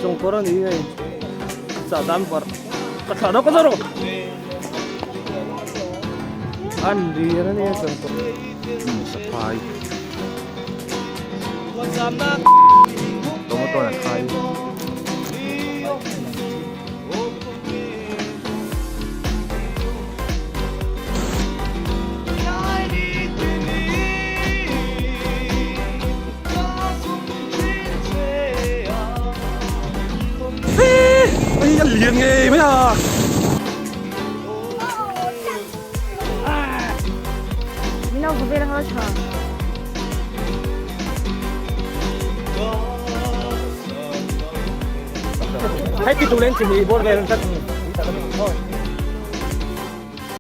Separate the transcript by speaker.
Speaker 1: Chawngkawr a ni hei chah dan varh ka thlah rawk a rawh an lir a nia chawngkawr
Speaker 2: saphai tomato an khai Ây, ăn liền nghe mấy à.
Speaker 1: Hei ti tulen chi hi bor vel an chat ni.